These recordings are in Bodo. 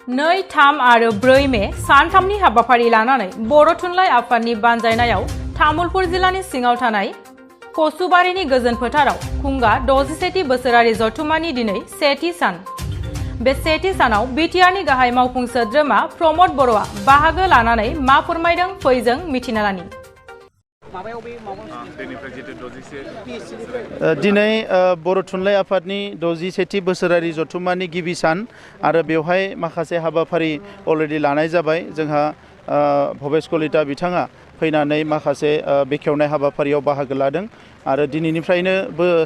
नै, 3 आरो 4 मे सानथामनि हाबाफारि लानानै बर' थुनलाइ आफादनि बानजायनायाव तामुलपुर जिल्लानि सिङाव थानाय कसुबारिनि गोजोन फोथाराव खुंगा 61थि बोसोरारि जथुम्मानि दिनै सेथि सान। बे सेथि सानाव बिटिआरनि गाहाय मावफुं सोद्रोमा प्रमद बर'आ बाहागो लानानै मा फोरमायदों फै जों मिथिना लानि। दिनै बर' थुनलाइ आफादनि 61थि बोसोरारि जथुम्मानि गिबि सान आरो बेवहाय माखासे हाबाफारि अलरेडि लानाय जाबाय। जोंहा भबेश कलिता बिथाङा फैनानै माखासे बेखेवनाय हाबाफारियाव बाहागो लादों आरो दिनैनिफ्रायनो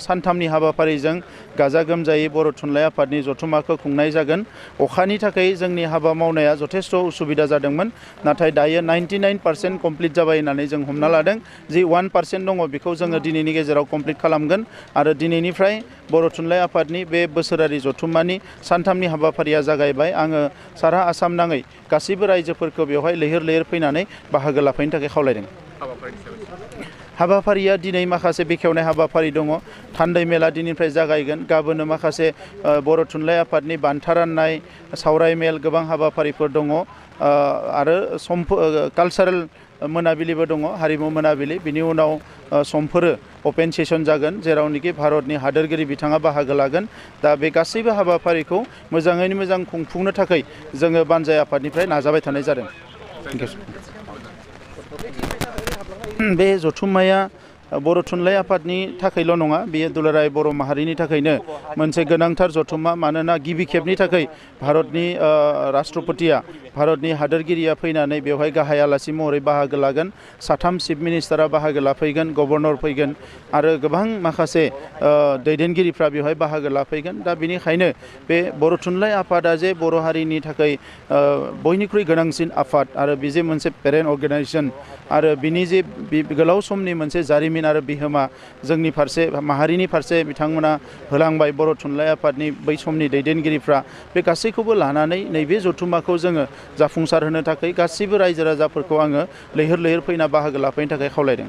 सानथामनि हाबाफारिजों गाजा गोमजायै बर' थुनलाइ आफादनि जथुम्माखौ खुंनाय जागोन। अखानि थाखाय जोंनि हाबा मावनाया जथेस्थ' उसुबिदा जादोंमोन, नाथाय दायो 99% कमप्लिट जाबाय होननानै जों हमना लादों। जि 1% दङ बेखौ जोङो दिनैनि गेजेराव कमप्लिट खालामगोन आरो दिनैनिफ्राय बर' थुनलाइ आफादनि बे बोसोरारि जथुम्मानि सानथामनि हाबाफारिया जागायबाय। आङो सारा आसाम नाङै गासैबो रायजोफोरखौ बेवहाय लैहोर लैहोर फैनानै बाहागो लाफैनो थाखाय खावलायदों। हाबाफारिया दिनै माखासे बेखेवनाय हाबाफारि दङ। थान्दै मेला दिनैनिफ्राय जागायगोन। गाबोनो माखासे बर' थुनलाइ आफादनि बान्था राननाय, सावराय मेल गोबां हाबाफारिफोर दङ आरो कालचारेल मोनाबिलिबो दङ, हारिमु मोनाबिलि। बिनि उनाव समफोरो अपेन सेसन जागोन जेरावनोखि भारतनि हादोरगिरि बिथाङा बाहागो लागोन। दा बे गासैबो हाबाफारिखौ मोजाङैनो मोजां खुंफुंनो थाखाय जोङो बानजाय आफादनिफ्राय नाजाबाय थानाय जादों। बे जथुम्माया बर' थुनलाइ आफादनि थाखायल' नङा, बेयो दुलाराय बर' माहारिनि थाखायनो मोनसे गोनांथार जथुम्मा। मानोना गिबि खेबनि थाखाय भारतनि राष्ट्रपतिया, भारतनि हादोरगिरिया फैनानै बेवहाय गाहाय आलासि महरै बाहागो लागोन। 3 चिफ मिनिस्टारा बाहागो लाफैगोन, गभर्नर फैगोन आरो गोबां माखासे दैदेनगिरिफ्रा बेवहाय बाहागो लाफैगोन। दा बेनिखायनो बे बर' थुनलाइ आफादा जे बर' हारिनि थाखाय बयनिख्रुइ गोनांसिन आफाद आरो बेजे मोनसे पेरेन्ट अर्गेनाइजेसन आरो बिनि जे गोलाव समनि मोनसे जारिमिन आरो बिहोमा जोंनि फारसे माहारिनि फारसे बिथांमोना होलांबाय, बर' थुनलाइ आफादनि बै समनि दैदेनगिरिफ्रा, बे गासैखौबो लानानै नैबे जथुम्माखौ जोङो जाफुंसार होनो थाखाय गासैबो रायजो राजाफोरखौ आङो लैहोर लैहोर फैना बाहागो लाफैनो थाखाय खावलायदों।